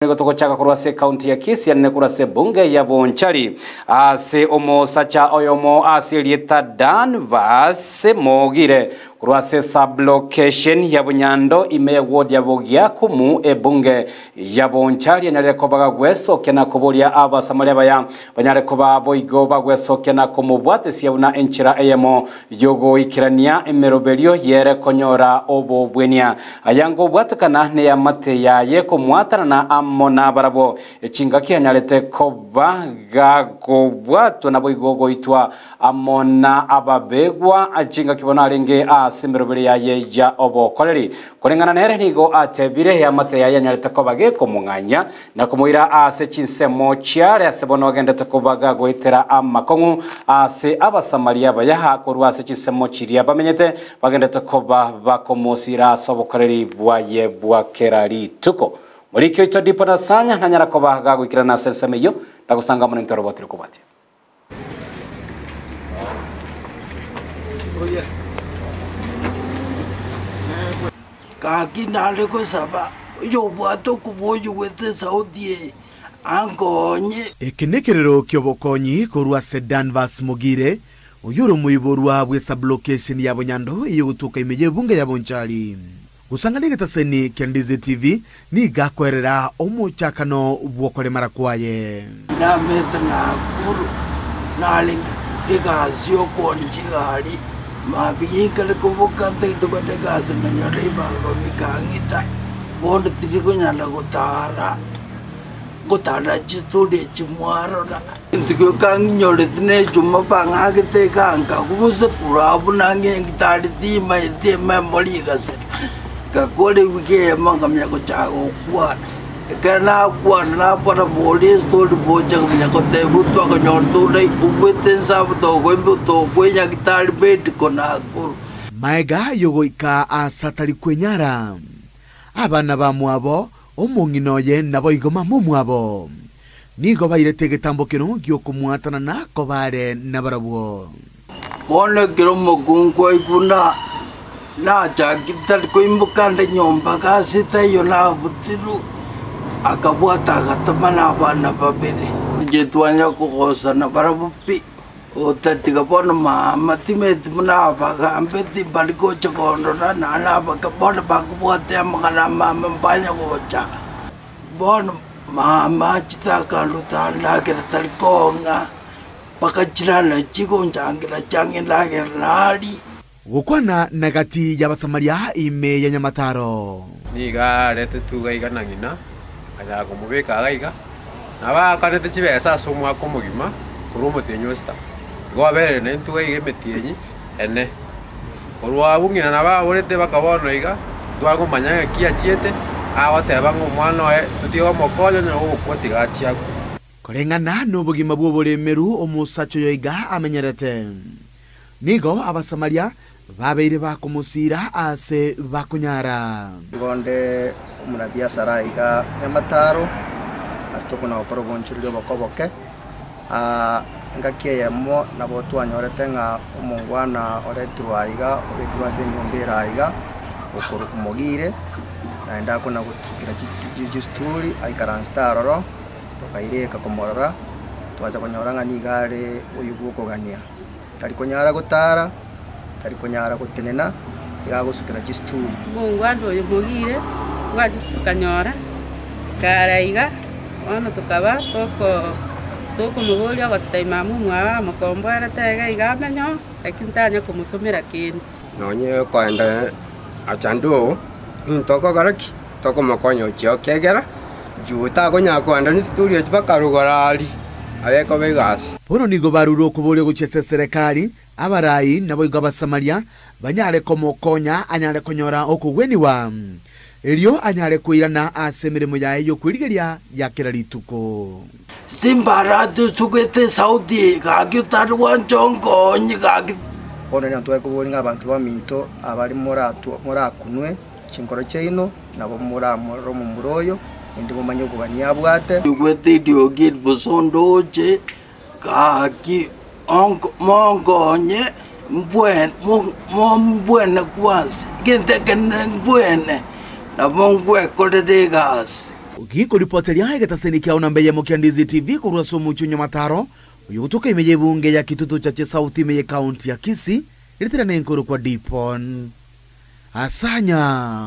Nigo togochaka korwa ase ekaunti ya Kisii anene korwa ase ebunge ya Bonchari ase omosacha oyomo ase erieta Danvas Mogire korwa ase sub-location ya Bunyando ime ya ward ya Bogiakumu ebunge ya Bonchari anyarire koba gagwesokia na koboria Abasamaria baya banyare koba boigo bagwesokia na komobwatesia buna enchera eyemo y'ogoikerania emeroberio y'ere konyora obobwenia. Aya ngobwatekana neamate yaye komwatanana amo nabarabwo, echingaki anyarete koba gakobwatwa naboigo goitwa amo na ababegwa chingaki bono arenge ase emeroberio yaye ya obokoreri. Koreng'ana nere nigo atebire eamate yaye anyarete koba gekomong'anya Na komoira aase chinsemo chiare ase bono agendete kobaga goetera amakong'u aase Abasamaria abaya korwa ase chinsemo chiria bamenyete, bagendete koba bakomosiira ase obokoreri bwaye bwa kera rituko. Moriki oito Dipo Nasanya nanyara koba gagoikerana ase ensemo eyio, na gosanga amo nintwe robotire kobwatia. Gaki nare gosaba oyobwate okobua oyoigwete esauti eye, ankonye. Eke nekerero ki'obokonyi korwa ase Danvas Mogire, oyio ore omoiborwa bw'esabulokesheni ya Bonyando eyogotoka ime y'ebunge ya Bonchari. Gosang'ana egetaseni kia Ndizi TV nigo akoerera omochakano bw'okoremara kwaye. Namete Nakuru, narenge egasi y'okoonia chigari, mambia ginkare koboka ntagete kogenda egasi nanyora ribaga bikang'ita, bono tindi konyara gotara, ngotara chistori echi mwarora. Egento gioka ng'inyorete na echuma bang'agete iga nkagusa korwa abwo nang'e ngitari timaeti ememori egasira. Ngakora ewiki eyemo nkamanya gochaka gokwana, ekero nakwana nakwana boria estori bocha nkamanya gotebia twakonyora tore obwete ensabu tokoimba tokwa enyagitari medical Nakuru. Maega y'ogoika aase atari kwenyara, abana bamwabo, omong'ina oye naboigo mama omwabo, Nigo bairete egetambo kero gi'okomwatanana koba are nabarabwo. Bono ekero omokungu aigwa buna nachakire tari koimoka ande nyomba gasi taiyo nabutirwe, akabwata agatoma na abana babere. Inche twanya kogosana barabwo pi, otatiga bono mama timeti buna abagambeti mbari gocha kondora naende abake bono bakobwate amang'ana a mama mbanya gocha. Bono mama achete akanduta ndagera tari kong'a, mpaka chirana chigonchangera chiang'a endagera naria. Gokwana na gati y'Abasamaria ime ya Nyamataro. Nigo aretetwe iga iga na ng'ina, akanyara komobeka iga iga, nabo aakanete chibesa ase omwaka omogima korwa omotienyi o sita. Igo aberire naintwe iga iga emetienyi ene. Korwa abwo ng'ina nabo aborete baka bono iga, ntwagomanya ng'aki achiete, agoteba ng'a omwana oye totige komokonya onye ogokwa tiga achie akwe. Koreng'ana nobogima bw'oboremeru omosacha oyo iga amenyerete, nigo Abasamaria babeire bakomosiira aase bakonyara. Igo onde omonabiasara aiga Nyamataro, ase tokona gokora obonchoreria oboke oboke. Engaki eyemo nabo twanyorete ng'a omongwana oretirwe aiga, obekirwe ase enyomba ere aiga, okorokwa Mogire, naende akona gotsukera chisituri aikaransete aroro, tokaireka komorora, twacha konyora ng'a nigo are oyio bw'okogania. Tari konyara gotara, tari konyara gotenena, iga agosukera chisituri. Omongwana oyo Mogire, twachia tokanyora kare iga, bono tokaba toko tokomoboria ogototebia mama omwabo amokomboerete iga iga amenye oo, lakini tanya komotomera kende. Nonye okoenda achande oo, nintokogora ki? Tokomokonya ochia ekiagera juu takonyara koenda nesituri echio mpaka rogoro aria, abekoba egasi. Bono nigo barure okoboria gochia ase eserekari, abarai, naboigo Abasamaria, banyare komokonya anyare konyora okogwenigwa, erio anyare koirana ase emeremo yaye y'okwerigeria ya kera rituko. Simbarati osugete esauti eye, gaki otari gwancha onkonye, gaki. Bono nigo tware ng'a abanto baminto abare morakunwe chinkoro chiaino, nabo moramorore omomura oyo, naende momanye okogania abwate. Igwete eriogi eri bosa ondoche, gaki monkonye mbwene kwansa, egento eke nimbwene, nabo ngwekorera egasi. Gikoripoteria egetaseni kiao namba eyemo kia Ndizi TV korwa ase omochie o Nyamataro, oyo ogotoka ime y'ebunge ya Kitutu Chache South ime ye county ya Kisii, rietera nenkoro kwa Dipon Asanya.